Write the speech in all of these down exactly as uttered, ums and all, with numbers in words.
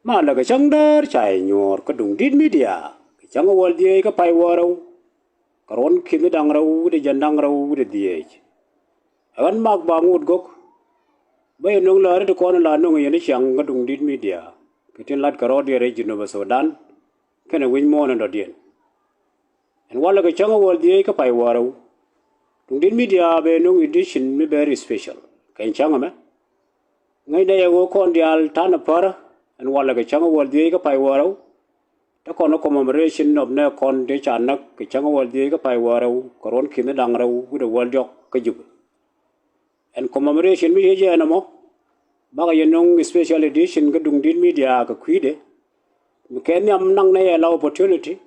Ma lɛ kɛ cäŋ däär ca yɛ nyuɔ̱ɔ̱r kä Duŋdi̱t Media kɛ cäŋ wäl dhieec kä pay wäl rɛw, kɛ ruɔ̱n ki̱ni da̱ŋ rɛw wi̱cdɛ jiɛn da̱ŋ rɛw wi̱cdɛ dhieec. Ɛ ɣän Mak Baŋ Wut Gɔ̱k. Bä yɛ nöŋ lääri ti kɔn la nöŋ yɛn i̱ ciaŋ kä Duŋdi̱t Media kɛ tin lat kɛ rɔɔdiɛn rɛy Jinub Sudan kɛnɛ wi̱c muɔ̱ɔ̱n in dɔ̱diɛn. Ɛn walɛ kɛ cäŋ wäl dhieec kä pay wäl rɛw, Duŋdi̱t Media bɛ nöŋ edition mi very special kɛ cäŋ ɛmɛ. Ŋäcnɛ yɛ ɣöö kɔn diaal ta̱nɛ pärä ɛn walɛ kɛ cäŋ wäl dhieec kä pay wäl rɛw. Te kɔn ɛ commemoration of nɛ kɔn dee ca näk kɛ cäŋ wäl dhieec kä pay wäl rɛw kɛ ruɔ̱n ki̱ni da̱ŋ rɛw wi̱cdɛ wäl diɔ̱k kä Jubɛ. Ɛn commemoration mi yec ɛn ɛmɔ, bakɛ yɛ nöŋ special edition kä Duŋdi̱t Media kɛ kui̱dɛ. Mi kɛ nhiam naŋ nɛ yɛ la opportunity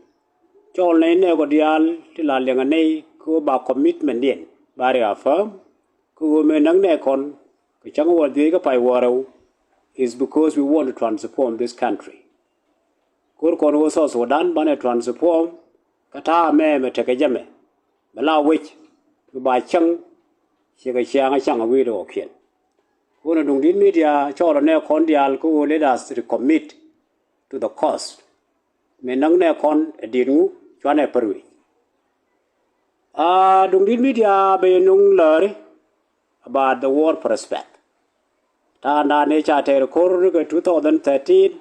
cɔɔl nɛ nɛɛkɔ diaal ti la liɛŋɛ nɛy kä ba commitment diɛn ba reaffirm kä ɣöö mëë näk nɛ kɔn kɛ cäŋ wäl dhieec kä pay wäl rɛw is because we want to transform this country. Ko̱r kɔn ɣöö South Sudan banɛ transform kä ta̱a̱ mɛ mɛ tekɛ jɛ mɛ bɛ la wec mi ba cäŋ ciɛ kɛ ciaŋ caŋ a wi̱i̱dɛ ɣɔ̱kiɛn. Ɣöö nɛ Duŋdi̱t Media cɔɔl nɛ kɔn diaal kä ɣöö let us recommit to the cause. Mëë näk nɛ kɔn ɛ di̱t ŋu cuanɛ pär wi̱i̱. Aa, Duŋdi̱t Media bɛ yɛ nöŋ lääri about the war prospect. Ta̱a̱ naan ni ca tɛɛr ko̱r ni kɛ two thousand thirteen,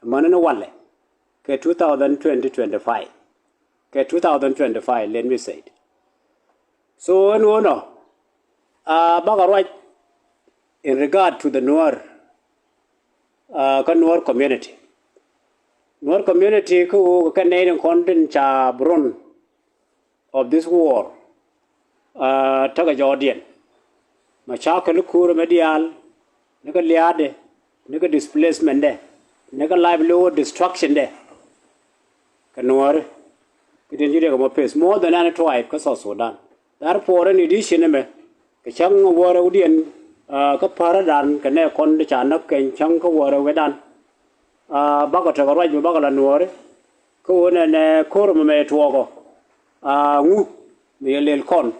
mäni ni walɛ kɛ two thousand twenty, twenty-five, kɛ two thousand twenty-five, let me say it. So ɛn ɣöö nɔ, aa, bakɛ ruac in regard to the Nuer, aa, kä Nuer community. Nuer community kä ɣöö kɛ nɛy ni kɔn tin ca bi run of this war, aa, tekɛ jɔɔdiɛn. Mashakil ko̱r ɛmɛ diaal, ni kä lia̱a̱dɛ, ni kä displacement dɛ, ni kä livelihood destruction dɛ. Kɛ Nuääri, kä tin ci riɛk ɛmɔ face more than any tribe kä South Sudan. Therefore ɛn edition ɛmɛ kɛ cäŋ wäl rɛwdiɛn, aa, kä pärädan kɛ nɛ kɔn ti ca näk kɛ cäŋ kä wäl rɛwdiɛn. Aa, bakɔ tekɛ ruac mi bakɔ la Nuääri kä ɣöö nɛnɛ ko̱r ɛmɛ mɛ tuɔɔkɔ, aa, ŋu mi yɛ lel kɔn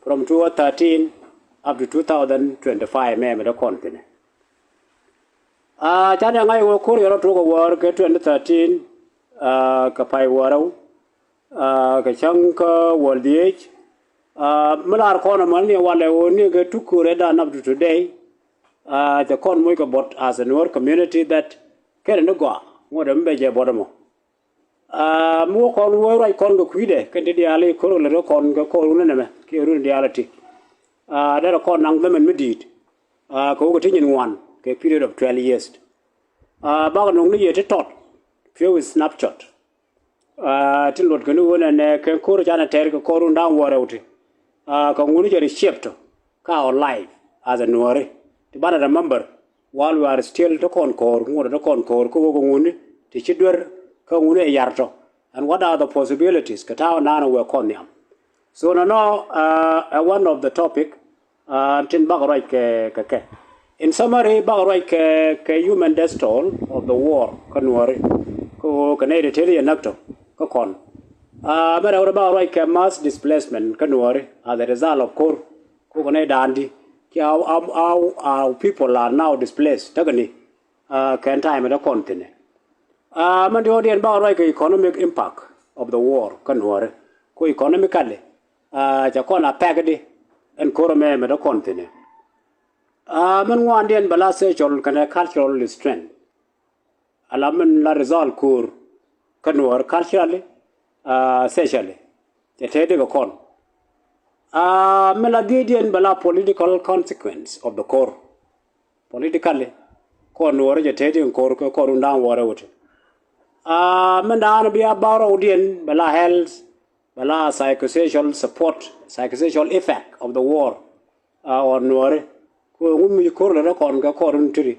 from two thousand thirteen up to two thousand twenty-five mɛ mi dee kɔn thi̱nɛ. Aa, canɛ ŋa̱c ɣöö ko̱r yɛ rɔ tuɔɔkɔ wäär kɛ twenty thirteen, aa, kɛ pay wäär rɛw, aa, kɛ cäŋ kä wäl dhieec. Aa, mi lar kɔn ɛmɔ ni walɛ ɣöö ni kɛ tukuredan up to today. Aa, cɛ kɔn moc kɛ buɔt as a Nuer community that kɛnɛ ni gɔaa ŋuɔ̱t ɛmɛ bɛ jɛ buɔt ɛmɔ. Aa, mi wä kɔn wä ruac kɔn kɛ kui̱dɛ kɛn ti diaal i̱ ko̱r lät kɔn kɛ ko̱r wun ɛnɛmɛ kiɛ run diaal ɛ ti. Aa, derɛ kɔn naŋ dhämɛn mi di̱i̱t. Aa, kɛ wä kɛ ti nyin ŋuan kɛ period of twelve years. Aa, bakɛ nöŋ ni yɛ ti tɔt pi̱w i̱ snapshot. Aa, tin luɔt kɛn i̱ ɣöö nɛnɛ kɛn ko̱r canɛ tɛr kɛ ko̱r run da̱ŋ wäl rɛw ti. Aa, kɛ ŋun i̱ cɛ ri ciɛp tɔ ka our life as a Nuääri ti banɛ remember while we are still ti kɔn ko̱r ŋuɔ̱t ti kɔn ko̱r kä ɣöö kɛ ŋuni ti ci duer kä ŋuni ɛ yar tɔ. And what are the possibilities kɛ ta̱a̱ naan wee kɔn nhiam. So nɔnɔ, aa, ɛ one of the topic, aa, tin bakɛ ruac kɛ kɛ kɛ. In summary, bakɛ ruac kɛ kɛ human death toll of the war kä Nuääri. Kä ɣöö kɛ nɛy ti tëëdi yɛ näk tɔ kä kɔn. Aa, mɛ rɛw rɛ bakɛ ruac kɛ mass displacement kä Nuääri as a result of ko̱r. Kä kɛ nɛy da̱a̱n di kiɛ how, how, how, how people are now displaced tekɛ ni. Aa, kɛn time dee kɔn thi̱nɛ. Aa, mɛn diɔ̱ɔ̱kdiɛn bakɛ ruac kɛ economic impact of the war kä Nuääri. Kä economically, aa, cɛ kɔn affect di ɛn ko̱r ɛmɛ mɛ dee kɔn thi̱nɛ. Aa, mɛn ŋuandiɛn bɛ la social kɛnɛ cultural strength. Ala mɛn la result ko̱r kä Nuäär culturally, aa, socially. Cɛ tëëdi kɛ kɔn. Aa, mɛn la dhiecdiɛn bɛ la political consequence of the ko̱r. Politically, kɔn Nuääri cɛ tëëdi kɛ ko̱r kɛ ko̱r run da̱ŋ wäl rɛw ti. Aa, mɛn da̱a̱n bia bak rɛwdiɛn bɛ la health, bɛ la psychosocial support, psychosocial effect of the war, aa, on Nuääri. Kɛ ɣöö ŋu mi ko̱r lät rɔ kɔn kɛ ko̱r run tiri,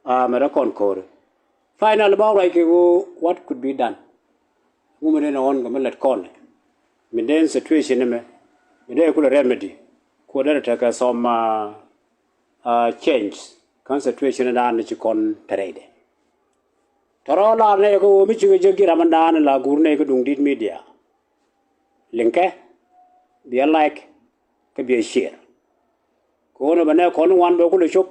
aa, mɛ rɔ kɔn ko̱ri. Final bakɛ ruac kɛ ɣöö what could be done. Ŋu mi dee nɛ ɣɔn kɛ mi lät kɔn mi dee situation mɛ mi dee kulɛ remedy. Kuɔ derɛ tekɛ some, aa, aa, change kä situation dan ni ci kɔn te rɛydɛ. Tɔrɔ lar nɛy kä ɣöö mi cikɛ jek ji̱ ram in dan la gur nɛy kä Duŋdi̱t Media. Liŋkɛ, biɛ like, kä biɛ share. Kɛ ɣöö nɛ bɛ nɛ kɔn ŋuan bɛ kulɛ cop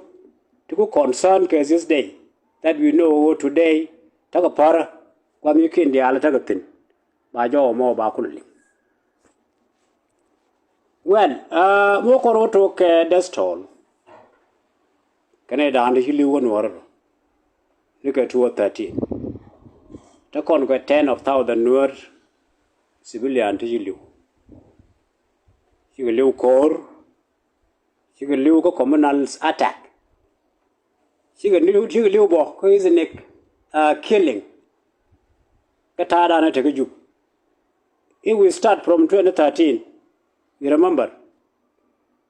ti ku concern kɛ this day. that we know ɣöö today tekɛ pärä gua̱thnikiɛn diaal tekɛ thi̱n. Ba jɔwä mɔ ba kulɛ liŋ. Well, uh, mi wä kɔn wä tok kɛ Death Toll kɛnɛ da̱a̱n ti ci li̱w kä Nuäärä rɔ ni kɛ two thirteen. Te kɔn kɛ ten of thousand Nuäär civilian ti ci li̱w. Cikɛ li̱w ko̱o̱r, cikɛ li̱w kä communal attack. Cikɛ li̱w, cikɛ li̱w bɔ kä ethnic, uh, killing. Kä ta̱a̱ da̱a̱n te kä Jubɛ. If we start from twenty thirteen, you remember,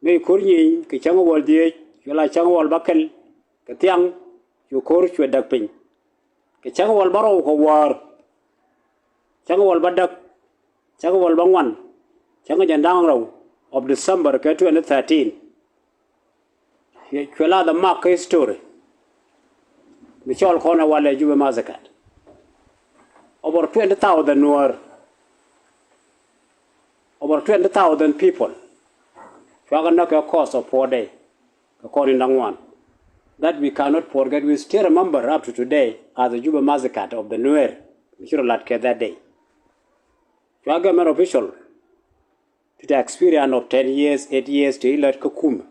mëë ko̱r nyieny kɛ cäŋ wäl dhieec, cuɛ la cäŋ wäl bäkɛl, kɛ thiaŋ, cu ko̱r cuɛ däk piny. Kɛ cäŋ wäl bärɔw kɛ wäär, cäŋ wäl bädäk, cäŋ wäl bäŋuan, cäŋ jiɛn da̱ŋ rɛw of December kɛ twenty thirteen. Cuɛ la the mark history. Mi cɔl kɔn ɛ walɛ Jubɛ massacre. Over twenty thousand Nuäär. Over twenty thousand people cuakɛ näk kɛ course of four day. Kɛ kɔn in da̱ŋ ŋuan. That we cannot forget, we still remember up to today as the Jubɛ massacre of the Nuäär. Mi ci rɔ lat kɛ that day. Cuakɛ mɛn official ti te experience of ten years, eight years ti lät kä kumɛ.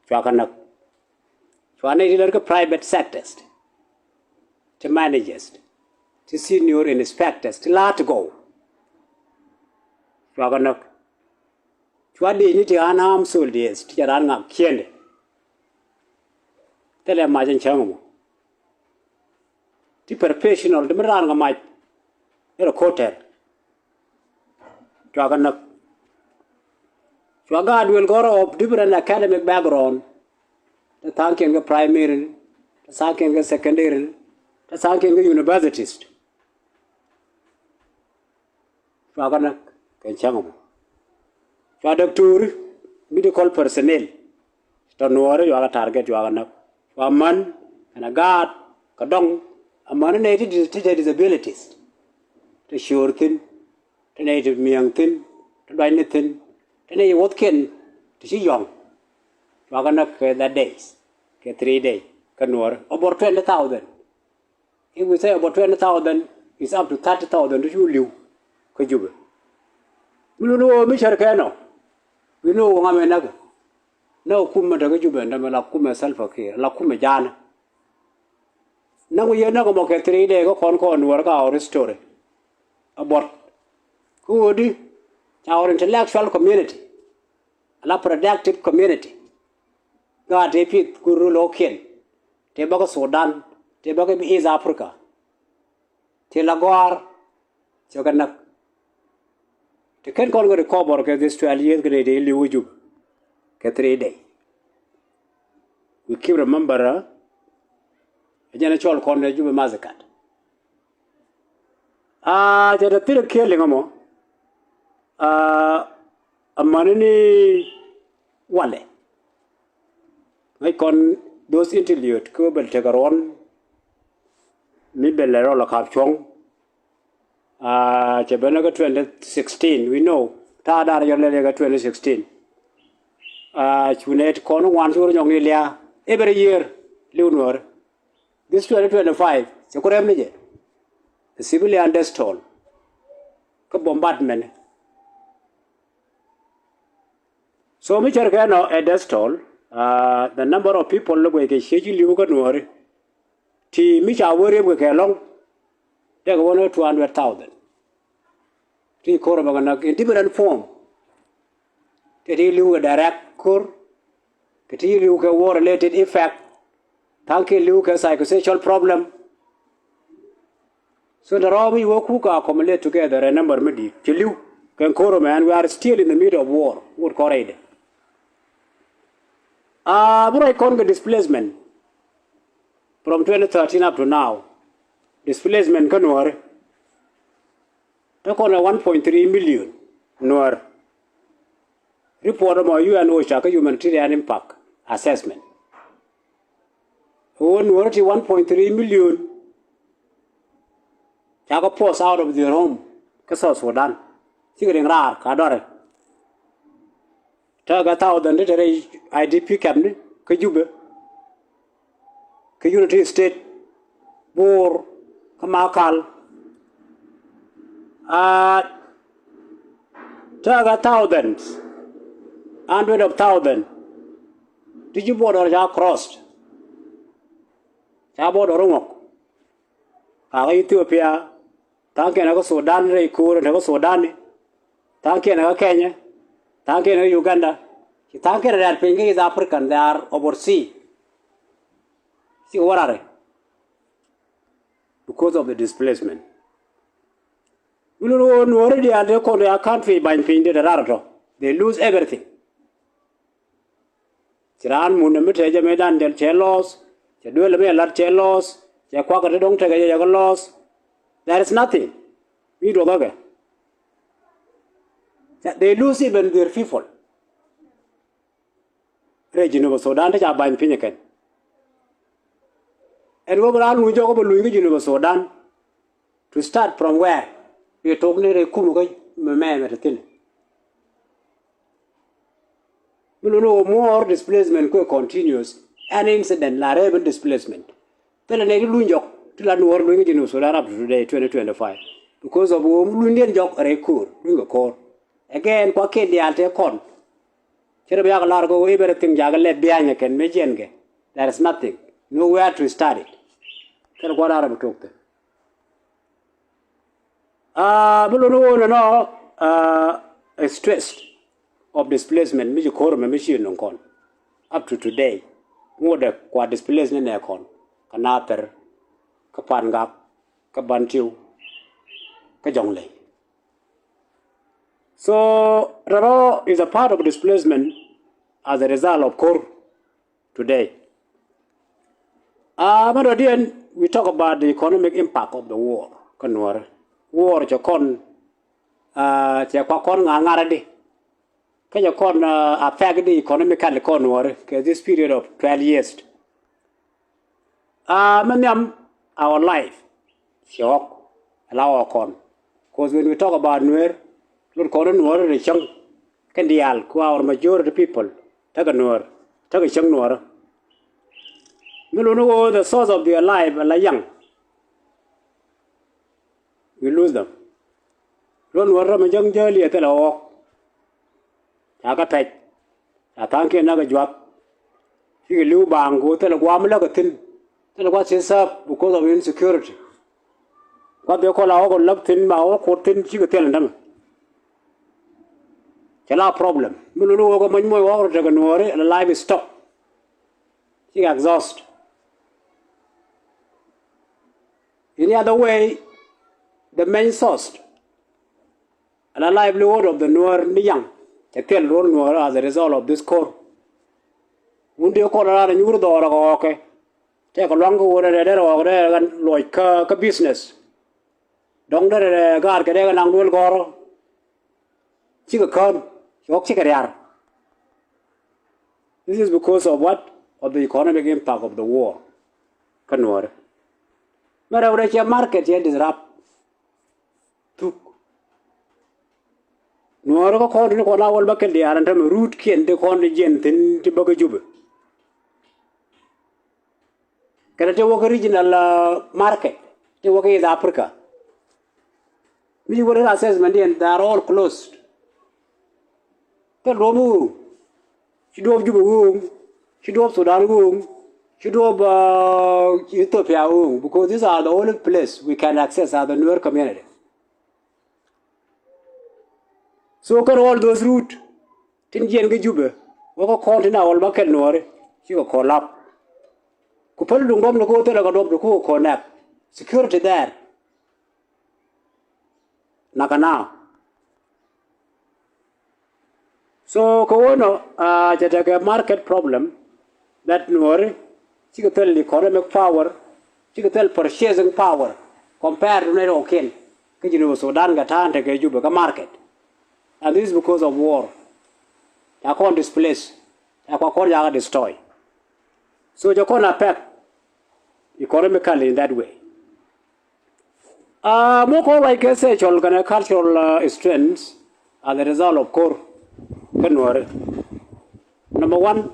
Cuakɛ näk. Cua nɛy ti lät kä private sectors, ti managers, ti senior inspectors, ti la̱a̱t ti gɔw. Cuakɛ näk. Cua diec ni ti unarmed soldiers ti cɛ raan ŋak kiɛndɛ. Thilɛ mac in cäŋ mɔ. Ti professional ti mi raan kɛ mac in rɛ ko̱tɛr. Cuakɛ näk. Cua gaat duël gɔ̱rä of different academic background. Te tha̱a̱ŋkiɛn kä primary, te tha̱a̱ŋkiɛn kä secondary, te tha̱a̱ŋkiɛn kä universities. Cuakɛ näk kɛ cäŋ mɔ. Cua dɔktori, medical personnel, tɔ Nuäärä cuakɛ target, cuakɛ näk. Cua män kɛnɛ gaat kɛ dɔŋ, amäni nɛy ti dis-, ti te disabilities, ti ciöör thi̱n, ti nɛy ti mi̱eŋ thi̱n, ti duacni thi̱n, ti nɛy wuɔ̱thkiɛn ti ci yɔ̱ŋ. Cuakɛ näk kɛ that days, kɛ three day, kɛ Nuäärä. Over twenty thousand. If we say about twenty thousand, it's up to thirty thousand ti cu li̱w kä Jubɛ. Mi luni ɣöö mi cär kɛ nɔ, wi̱ni ɣöö ŋa mɛ näk. Näk kumɛ te kä Jubɛ, dämɛ la kumɛ Salva Kiir, la kumɛ ja̱a̱nä. Näk wi̱i̱ yɛ näk mɔ kɛ three day kä kɔn kɔn Nuäärä kä our history. About kä ɣöö di, our intellectual community, la productive community. Gaat tëë pith ku rul ɣɔ̱kiɛn, tëë bä kä Sudan, tëë bä kä East Africa, tëë la gɔ̱a̱r, cɛ kɛ näk. Ti ken kɔn kɛ recover kɛ this twelve years kɛ nɛy tëë li̱w kä Jubɛ kɛ three day. We keep remember, uh, ɛ jɛn ɛ cɔl kɔn ɛ Jubɛ massacre. Aa, cɛ te thil kiɛ liŋä mɔ. Aa, amäni ni walɛ. Ŋäc kɔn those interlude kä bɛl tekɛ ruɔ̱n. Mi bɛl lɛ rɔl ɛ ka̱p cuɔ̱ŋ. Aa, cɛ ben kä twenty sixteen, we know. Ta̱a̱ da̱r jɔl lɛ kä twenty sixteen. Aa, cu nɛy ti kɔn ŋuan cu rɔ nyɔk ni lia̱a̱. Every year, li̱w Nuäärä. This twenty twenty-five, cɛ ku rɛm ni jɛ. The civilian death toll. Kä bombardment. So mi cär kɛ nɔ ɛ death toll, uh, the number of people lɛ guɛc kɛ ciec ci li̱w kä Nuääri. Ti mi ca wee riep kɛ kɛ lɔ̱ŋ, tekɛ wä ni two hundred thousand. Ti ko̱r bä kɛ näk in different form. Tëë ti li̱w kɛ direct ko̱r, kɛ ti li̱w kɛ war related effect, tha̱a̱ŋ kɛ li̱w kɛ psychosocial problem. So the rɔɔm i̱ wä kuk accumulate together a number mi di̱i̱t ci li̱w kɛ ko̱r mɛ, and we are still in the middle of war. Wut kɔrɛ idɛ. Aa, bi ruac kɔn kɛ displacement from twenty thirteen up to now. Displacement kä Nuääri. Te kɔn ɛ one point three million Nuäär. Report ɛmɔ U N OCHA kä humanitarian impact assessment. Ɣöö Nuääri ti one point three million cakɛ force out of their home kä South Sudan. Cikɛ riŋ raar ka dɔrɛ. Tekɛ thousand ti te rɛy I D P camp ni kä Jubɛ. Unity State, Bor kä Makal. Aa, tekɛ thousands, hundred of thousand ti ci border ca crossed. Ca border ŋɔk. Kakä Ethiopia, tha̱a̱ŋkiɛn kä Sudan rɛy ko̱o̱r tekɛ Sudan ni. Tha̱a̱ŋkiɛn kä Kenya, tha̱a̱ŋkiɛn kä Uganda. Ci tha̱a̱ŋkiɛn rɛ̈t piny kä East African, they are overseas. Cikɛ wä rarɛ because of the displacement. Mi lun ɣöö Nuɔ̱ɔ̱ri diaal te kɔn a country bany piny de raar tɔ. They lose everything. Ci raan mun mi te jɛ mi dan jɛ cɛ loss, cɛ duel mi lat cɛ loss, cɛ kuak ti dɔŋ tekɛ jɛ jɛ kɛ loss. There is nothing. Mi duɔkä kɛ. They lose even their people. Rɛy Jinub Sudan te ca bany piny kɛn. Ɛn wä bi raan luny jɔk bä luny kä Jinub Sudan. To start from where? Bi tok ni rɛy kum kä mɛmɛ te thin. Mi luni wä more displacement kuɛ continuous. An incident la rɛy bin displacement. Thilɛ nɛy ti luny jɔk ti la Nuɔ̱ɔ̱r luny kä Jinub Sudan up to today, twenty twenty-five. Because of wä lunydiɛn jɔk rɛy ko̱o̱r, luny kɛ ko̱o̱r. Again, kua kiɛn diaal te kɔn. Cɛ rɛ bi yak lar kɛ wä everything jakɛ left behind kɛn mi jiɛn kɛ. There is nothing. Nowhere to start it. Kɛn kua lar bi tok thɛ. Aa, bi luni wä nɔ nɔ, aa, stress of displacement mi ci ko̱r mɛ mi ci nɔŋ kɔn. Up to today. Ŋot dɛ kua displacement nɛ kɔn. Kä Nathir, kä Pangak, kä Bantiu, kä Jɔŋlei. So, Rɛrɔ is a part of displacement as a result of ko̱r today. Aa, mɛ dɔ̱diɛn, we talk about the economic impact of the war kä Nuɔ̱ɔ̱ri. War cɛ kɔn, aa, cɛ kua kɔn ŋa̱r ŋa̱r di. Kä cɛ kɔn, aa, affect di economically kɔn Nuɔ̱ɔ̱ri kɛ this period of twelve years. Aa, mɛ nhiam our life. Ciɛ ɣɔk ala ɣɔk kɔn. Cause when we talk about Nuer, lot kɔn Nuer rɛ cäŋ kɛn diaal ku our majority people tekɛ Nuer, tekɛ cäŋ Nuer. Mi luni wä the source of their life ala yaŋ. We lose them. Lot Nuer rɛ mi jäŋ jäli a thilɛ ɣɔk. Ca kä pɛc. Ca tha̱a̱ŋkiɛn nak kɛ juath. Cikɛ li̱w baaŋ kɛ ɣöö thilɛ gua̱a̱m mi läk kɛ thi̱n. Thilɛ gua̱a̱th ci sääp because of insecurity. Gua̱th bɛ kɔl a ɣɔk kɛ läk thi̱n ba ɣɔk kuɔt thi̱n cikɛ thil ɛn tämɛ. Cɛ la problem mi luni ɣöö kɛ mɔc moc ɣɔk rɔ tekɛ Nuɔ̱ɔ̱ri la life is stuck. Cikɛ exhaust. In the other way, the main source ala livelihood of the Nuer ni yaŋ cɛ thil ro̱l Nuer as a result of this ko̱r. Wun dee kɔn raan nyuur dhɔɔr kɛ ɣɔkɛ. Tɛkɛ luaŋ kɛ ɣöö rɛl rɛl ɣɔk rɛl ɣän luɔc kä, kä business. Dɔ̱ŋ rɛl rɛl gaat kɛ rɛl kɛ naŋ duel gɔ̱rä. Cikɛ kään, ɣɔk cikɛ riar. This is because of what? Of the economic impact of the war. Kä Nuɔ̱ɔ̱ri. Mɛ rɛw rɛl cɛ market cɛ disrupt. Thuk. Nuɔ̱ɔ̱ri kä kɔn ti ni kɔn a wäl bä kɛl diaal ɛn tämɛ ruut kiɛn ti kɔn ti jiɛn thi̱n ti bä kä Jubɛ. Kɛnɛ ti wä kä regional, uh, market ti wä kä East Africa. Mi ci wä ri assessment diɛn, they are all closed. Thil duɔ̱ɔ̱p mi ɣööŋ. Ci duɔ̱ɔ̱p Jubɛ ɣööŋ. Ci duɔ̱ɔ̱p Sudan ɣööŋ. Ci duɔ̱ɔ̱p, uh, Ethiopia ɣööŋ. Because these are the only place we can access as the Nuer community. So kɛn all those route tin jiɛn kä Jubɛ wä kä kɔn tin a wäl bä kɛl Nuɔ̱ɔ̱ri cikɛ collapse. Ku päl duŋ duɔ̱p ni kä thilɛ kɛ duɔ̱p ni kä connect. Security there. Nakä now. So kɛ ɣöö nɔ, ah, cɛ tekɛ market problem that Nuɔ̱ɔ̱ri cikɛ thil economic power, cikɛ thil purchasing power compared to nɛy rɔɔkiɛn kä Jinub Sudan kɛ ta̱a̱n tekɛ Jubɛ kä market. And this is because of war. Ca kɔn displace. Ca kua kɔn yakä destroy. So cɛ kɔn affect economically in that way. Ah, mɔ kɔn ruac kɛ social kɛnɛ cultural, uh, strengths as a result of ko̱r kä Nuɔ̱ɔ̱ri. Number one,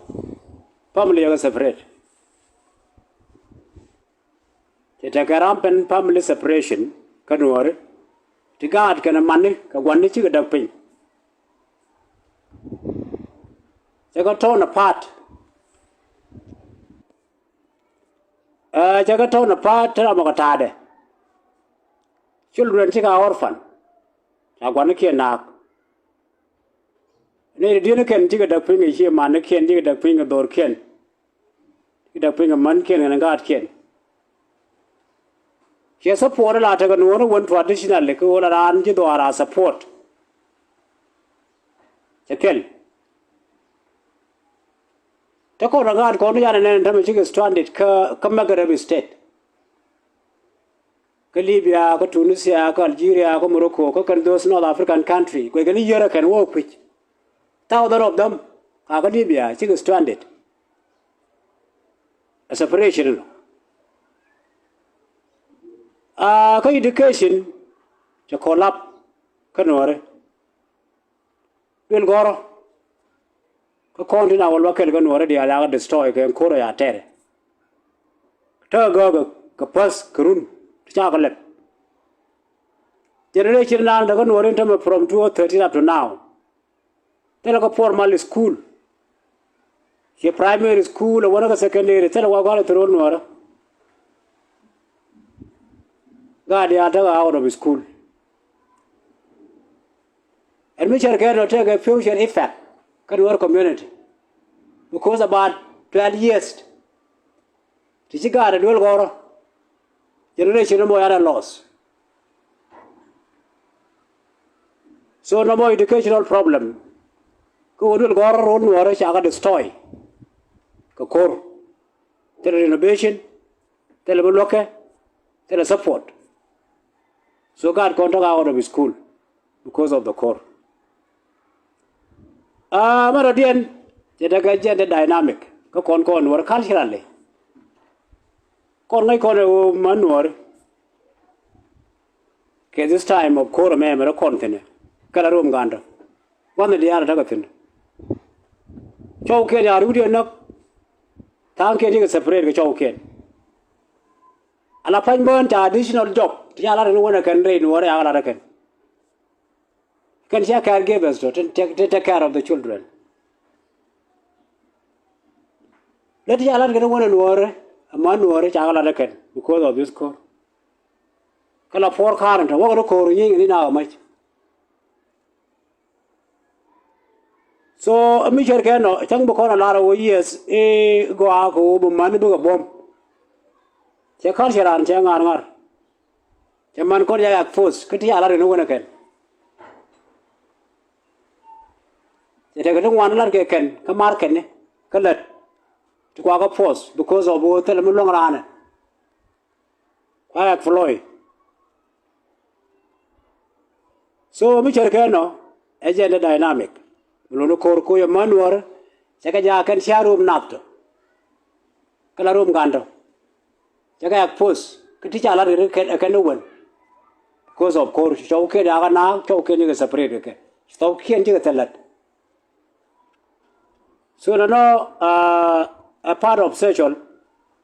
family yɛ kɛ separate. Ti tekɛ rampant family separation kä Nuɔɔri. Ti gaat kɛnɛ mani kɛ gua̱ni cikɛ däk piny. Cɛ kɛ torn apart. Ɛ, cɛ kɛ torn apart, te ram ɔ kɛ ta̱a̱dɛ. Children cikɛ orphan. Ca gua̱nikiɛn naak. Ni di̱t di̱t ni kɛn cikɛ däk piny kɛ cie manikiɛn, cikɛ däk piny kɛ dhorkiɛn. Cikɛ däk piny kɛ mänkiɛn kɛnɛ gaatkiɛn. Ciɛ support la tekɛ Nuɔɔri wän traditionally kɛ ɣöö la raan ci dhɔaar a support. Cɛ thil. Te kɔn a gaat kɔn yan nɛn tämɛ cikɛ stranded kä, kä Maghreb state. Kä Libya, kä Tunisia, kä Algeria, kä Morocco, kä kɛn those North African country. Kuɛ kɛn i̱ yärä kɛn wä kui̱c. Thousand of them, ka kä Libya, cikɛ stranded. A separation inɔ. Ah, kä education, cɛ collapse kä Nuɔɔri. Duel gɔ̱rä. Kä kɔn tin a wä luäk kɛl kä Nuɔɔri diaal yakä destroy kɛ ko̱r a ya tɛr. Tä gä kɛ, kɛ päth kɛ run ti ca kɛ lɛp. Generation dan te kä Nuɔɔri in tämɛ from two thousand thirteen up to now. Thilɛ kä formal school. Ciɛ primary school a wänä kä secondary thilɛ wa gɔ̱a̱l a throw Nuɔɔri. Gaat diaal tekɛ out of school. Ɛn mi cär kɛ nɔ tekɛ future effect kä Nuɔɔri community. Because about twelve years ti ci gaat a duel gɔ̱rä. Generation mɔ yan a loss. So nɔmɔ educational problem. Kä wä duel gɔ̱rä ro̱l Nuɔɔri ca kɛ destroy. Kɛ ko̱r. Thilɛ renovation. Thilɛ mi luäkɛ. Thilɛ support. So gaat kɔn tekɛ out of school because of the ko̱r. Ah, mɛ rɔ̱diɛn cɛ tekɛ jɛn te dynamic kä kɔn kɔn Nuɔɔri culturally. Kɔn ŋäc kɔn ɛ ɣöö män Nuɔɔri. Kɛ this time of ko̱r ɛmɛ mɛ rɔ kɔn thi̱n ɛ kɛ la rom gandɔ. Gua̱n ni diaal ɛ tekɛ thi̱n. Cɔwkiɛn ya̱r wi̱cdiɛn näk. Tha̱a̱ŋkiɛn cikɛ separate kɛ cɔwkiɛn. Ala pa̱ny bä in ca additional job ti ca lat kɛn wänɛ kɛn rɛy Nuɔɔri ca kɛ lat kɛn. Kɛn cia caregivers tɔ ti, ti, ti take care of the children. Lät ti ca lat kɛn wänɛ Nuɔɔri, a män Nuɔɔri ca kɛ lat kɛn because of this ko̱r. Kä la puɔr ka̱r in tɔ wäkɛ ni ko̱r nyieny kɛ ni na kɛ mac. So mi cär kɛ nɔ cäŋ bi kɔn a lar a wä yes i̱ gɔaa kɛ wä bi män bikɛ buɔ̱m. Cɛ culture an cɛ ŋa̱r ŋa̱r. Cɛ män kɔn ca yak force kä ti ca lar kɛn wänɛ kɛn. Cɛ tekɛ ti ŋuan lar kɛ kɛn kä mar kɛn ni kä lät ti kuakä force because of wä thilɛ mi luäŋ raan ɛ. Kua exploit. So mi cär kɛ nɔ ɛ jɛn dynamic. Mi luni ko̱r ko̱ yɛ män Nuɔɔri cɛ kɛ jaak kɛn cia rom nath tɔ. Kä la rom gandɔ cɛ kɛ expose kä ti ca lat kɛ kɛn ni wen. Because of ko̱r cɔwkiɛn yakä naak cɔwkiɛn cikɛ separate kɛ kɛn cɔwkiɛn cikɛ thil lät. So nɔnɔ a part of social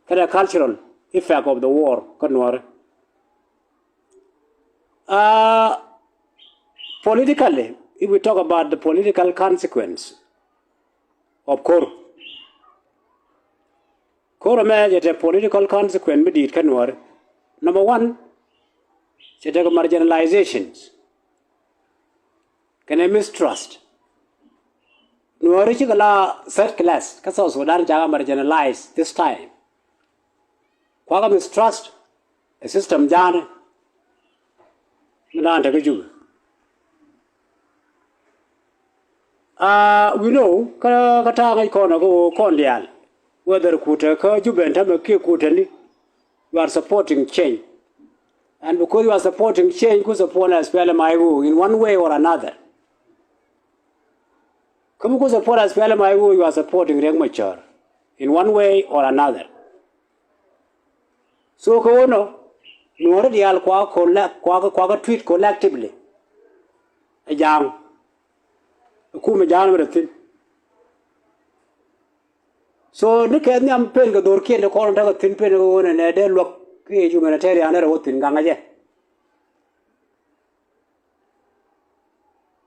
kɛnɛ cultural effect of the war kä Nuɔɔri. Uh, politically, if we talk about the political consequence of ko̱r, ko̱r ɛmɛ cɛ te political consequence mi di̱i̱t kä Nuɔɔri. Number one, cɛ tekɛ marginalizations kɛnɛ mistrust. Nuɔɔri cikɛ la third class kä South Sudan, cakɛ marginalize this time. Kuakä mistrust ɛ system ja̱a̱ni mi daan te kä Jubɛ. Uh, we know kä, kä ta̱a̱ ŋäc kɔn ɛ kä ɣöö kɔn diaal whether kutɛ kä Jubɛ ɛn tämɛ kiɛ kutɛ ni, you are supporting change. And because you are supporting change, ku support S P L M I O in one way or another. Kä mi ku support S P L M I O, you are supporting Riek Machar in one way or another. So kä wä nɔ Nuɔɔri diaal kuakä collect, kuakä, kuakä treat collectively. Ɛ ja̱a̱ŋ ɛ kumɛ ja̱a̱ŋ mi rɛ thi̱n. So ni kɛ nhiam pen kɛ dhorkiɛn ti kɔn tekɛ thi̱n pen kɛ ɣöö nɛ nɛ dee luäk Kä humanitarian rɛ wä thi̱n gaŋä jɛ.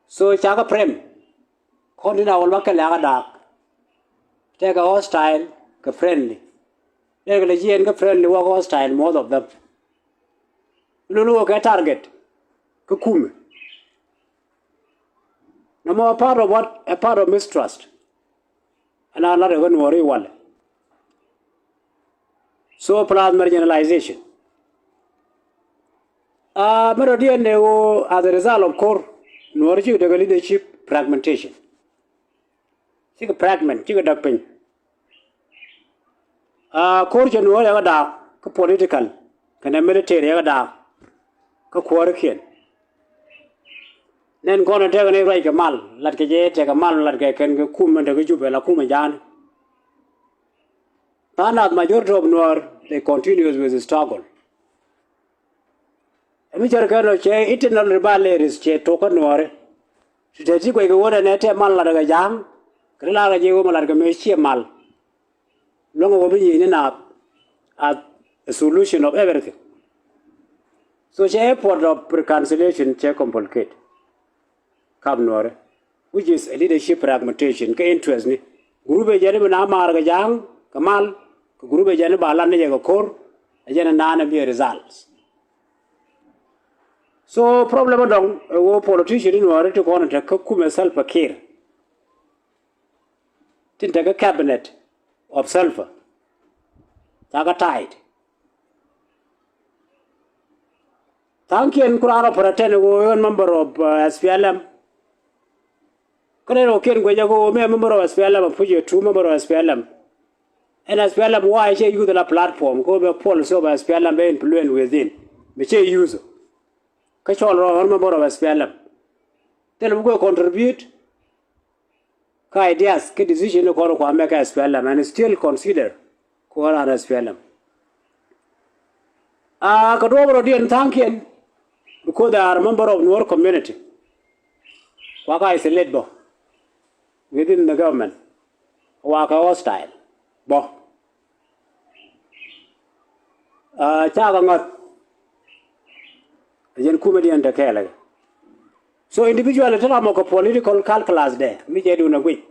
So ca kɛ frame. Kɔn tin a wä luakä lɛ kä da̱a̱k. Tekɛ hostile kɛ friendly. Tekɛ lɛ jiɛn kä friendly wä kä hostile, most of them. Lulu wä kɛ target kä kumɛ. Nɔmɔ a part of what? A part of mistrust. Ɛn a lat kɛ kä Nuɔ̱ɔ̱ri walɛ. So plus marginalization. Aa, mɛ rɔ diɛn ɛ ɣöö as a result of ko̱r, Nuɔ̱ɔ̱ri cikɛ tekɛ leadership fragmentation. Cikɛ fragment, cikɛ däk piny. Aa, ko̱r cɛ Nuɔ̱ɔ̱ri yɛ kɛ da̱a̱k kä political kɛnɛ military yɛ kɛ da̱a̱k kä kuäärikiɛn. Nɛn kɔn ɛ tekɛ ni ruac kɛ mal, latkɛ jɛ tekɛ mal, latkɛ kɛn kɛ kum mɛn tekɛ Jubɛ la kum ɛ ja̱a̱n. Tha̱a̱ŋ nath majority of Nuäär, they continues with the struggle. Ɛ mi cär kɛn rɔ cɛ internal rivalries cɛ tok kä Nuääri. Ti te ti guɛc kɛ wä nɛ nɛ tɛ mal lat kɛ ja̱a̱ŋ kɛ ri lar kɛ ji̱ wä ma lat kɛ mëë ciɛ mal. Luäŋ kɛ wä bi nyieny ni naath as a solution of everything. So cɛ effort of reconciliation cɛ complicate. Kap Nuɔrɛ, which is a leadership fragmentation kä interest ni. Group ɛ jɛn i̱ bi na maar kɛ ja̱a̱ŋ kɛ mal, kɛ group ɛ jɛn i̱ ba lat ni jɛ kɛ ko̱r, ɛ jɛn i̱ naan ɛ bi ɛ results. So problem ɛ dɔ̱ŋ ɛ wä politician in Nuɔrɛ ti kɔn ɛ tek kä kumɛ Salva Kiir. Tin tek kä cabinet of Salva. Cakɛ tight. Tha̱a̱ŋkiɛn ku raan rɔ pretend ɛ ɣöö ɣän member of uh, S P L M. Kä rɛy rɔ kiɛn guecä kä ɣöö mi a member of S P L M, a puc ɛ two member of S P L M. Ɛn S P L M why cɛ use la platform kä ɣöö bɛ policy of S P L M bɛ influence within. Mi cɛ use. Kä cɔl rɔ ɣän member of S P L M. Thil bi guɛ contribute kä ideas kä decision ni kɔn kua mɛ kä S P L M and still consider kua raan S P L M. Aa, kɛ duɔ̱ɔ̱p rɔ diɛn tha̱a̱ŋkiɛn because they are a member of Nuer community. Kua ka isolate bä within the government. Wa kɛ hostile bä. Aa, cakɛ ŋɔth. Yɛn kumɛ diɛn te kɛɛlɛ. So individual te ram ɔ kɛ political calculus dɛ mi cɛ dun a guic.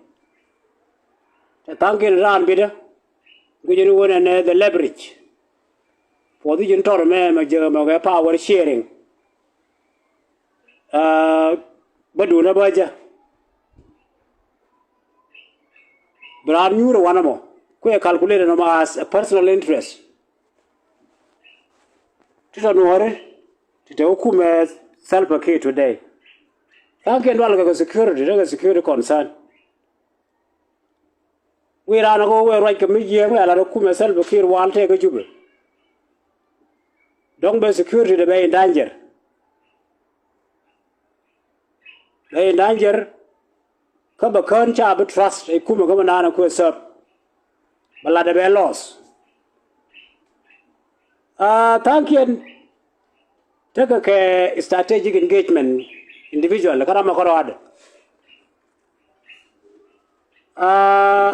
Te tha̱a̱ŋ kiɛn raan bitdä guic ni wun ɛn the leverage. Position tɔr mɛ mɛ jɛ mɛ kɛ power sharing. Aa, bä dun a bä jɛ. Bi raan nyuur ɛ wanɛ mɔ kuɛ calculate nɔmɔ as a personal interest. Ti tɔ Nuɔri ti te wä kumɛ Salva Kiir today. Tha̱a̱ŋkiɛn dual kɛ kɛ security, tekɛ security concern. Wi̱i̱ raan kɛ wä wee ruac kɛ mi jiɛɛŋ wee a lat wä kumɛ Salva Kiir wal tëë kä Jubɛ. Dɔ̱ŋ bɛ security dɛ bɛ in danger. Bɛ in danger. Kä bɛ kään ca bi trust ɛ kumɛ kä bɛ naan ɛ kuɛ serve. Bɛ lat ɛ bɛ loss. Aa, tha̱a̱ŋkiɛn tekɛ kɛ strategic engagement individual kä ram ɛ kärɔadɛ. Aa,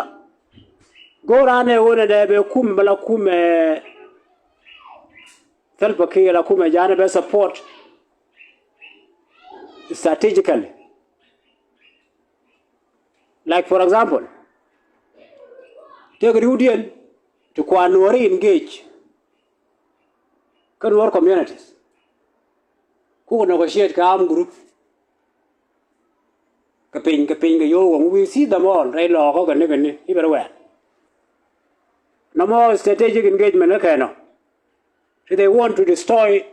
go̱o̱r anɛ ɣöö nɛ dee bɛ kumɛ bɛ la kumɛ Salva Kiir la kumɛ ja̱a̱n bɛ support strategically. Like for example, tëëkɛ riwdiɛn ti kua Nuɔri engage kä Nuɔr communities. Kukɛ negotiate kɛ arm group. Kɛ piny kɛ piny kɛ yo̱o̱k wɔŋ, we see them all rɛy lɔɔkä kɛ ni kɛ ni everywhere. Nɔmɔ strategic engagement kä kɛnɔ. If they want to destroy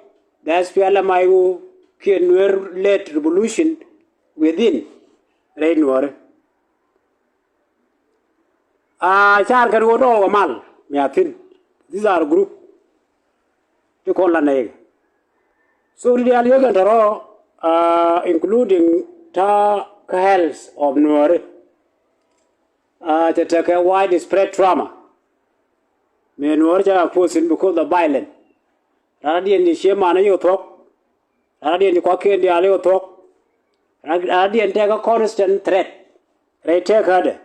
the S P L M I O kiɛ Nuer led revolution within rɛy Nuɔri. Aa, car kɛn ɣöö tɔɔk ɛ mal mi a thi̱n. These are group ti kɔn la nɛy kɛ. So ti diaal yek ɛn tɔ̱rɔ̱, aa, including ta̱a̱ kä health of Nuɔri. Aa, cɛ tekɛ widespread trauma. Mëë Nuɔri cɛ a puɔthin because of violence. Raan diɛn di cie man a yek thuɔ̱k. Raan diɛn di kuakiɛn diaal yek thuɔ̱k. Raan diɛn tekɛ constant threat rɛy tëkädɛ.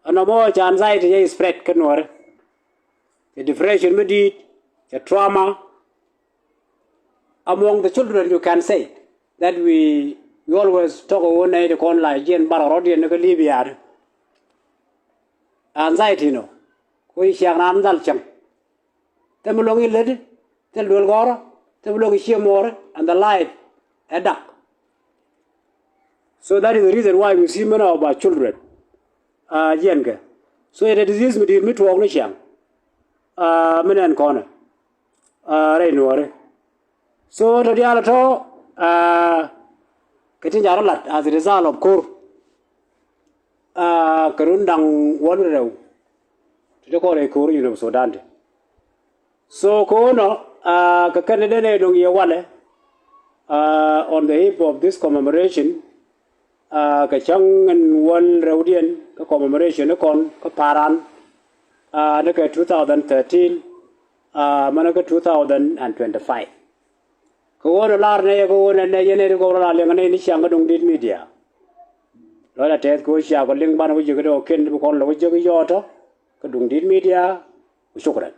Ɛn nɔmɔ ca anxiety jɛ spread kä Nuɔri. Cɛ depression mi di̱i̱t, A trauma among the children, you can say, that we, we always talk about nɛy ti kɔn la jiɛn bar rɔ̱diɛn ni kä Libya. Anxiety nɔ. Ku i̱ ciaŋ raan dhal cäŋ. Thil mi luäŋ i̱ lätdi, thil duel gɔ̱rä, thil mi luäŋ i̱ ciɛ muɔɔri, and the life ɛ dak. So that is the reason why we see many of our children, uh, jiɛnkɛ. So it is a disease mi di̱i̱t mi tuɔɔk ni ciaŋ. Uh, mi nɛn kɔnɛ, uh, rɛy nuɔɔri. So tɔ diaal tɔ, uh, kɛ tin ca rɔ lat as a result of ko̱r, uh, kɛ run da̱ŋ wäl rɛw. Ti ti kɔn rɛy ko̱r Junub Sudan ti. So kɛ ɣöö nɔ, uh, kɛ kɛn ni den ɛ do̱ŋ yɛ walɛ, uh, on the eve of this commemoration, uh, kɛ cäŋ in wäl rɛwdiɛn kä commemoration ni kɔn kä Paran, uh, ni kɛ two thousand thirteen, uh, mɛn kä two thousand and twenty-five. Kɛ ɣöö nɔ lar nɛ yɛ kɛ ɣöö nɛ nɛ yɛn ɛ ti gɔw rɔ la liɛŋ nɛ ni ciaŋ kä duŋ dit media. Lɔc la tɛth kɛ ɣöö cia kɔ liŋ banɛ wä jiäkä dee kɔ ken bi kɔn lɔ wä jiäkä yɔɔtɔ kä duŋ dit media. Ku shukran.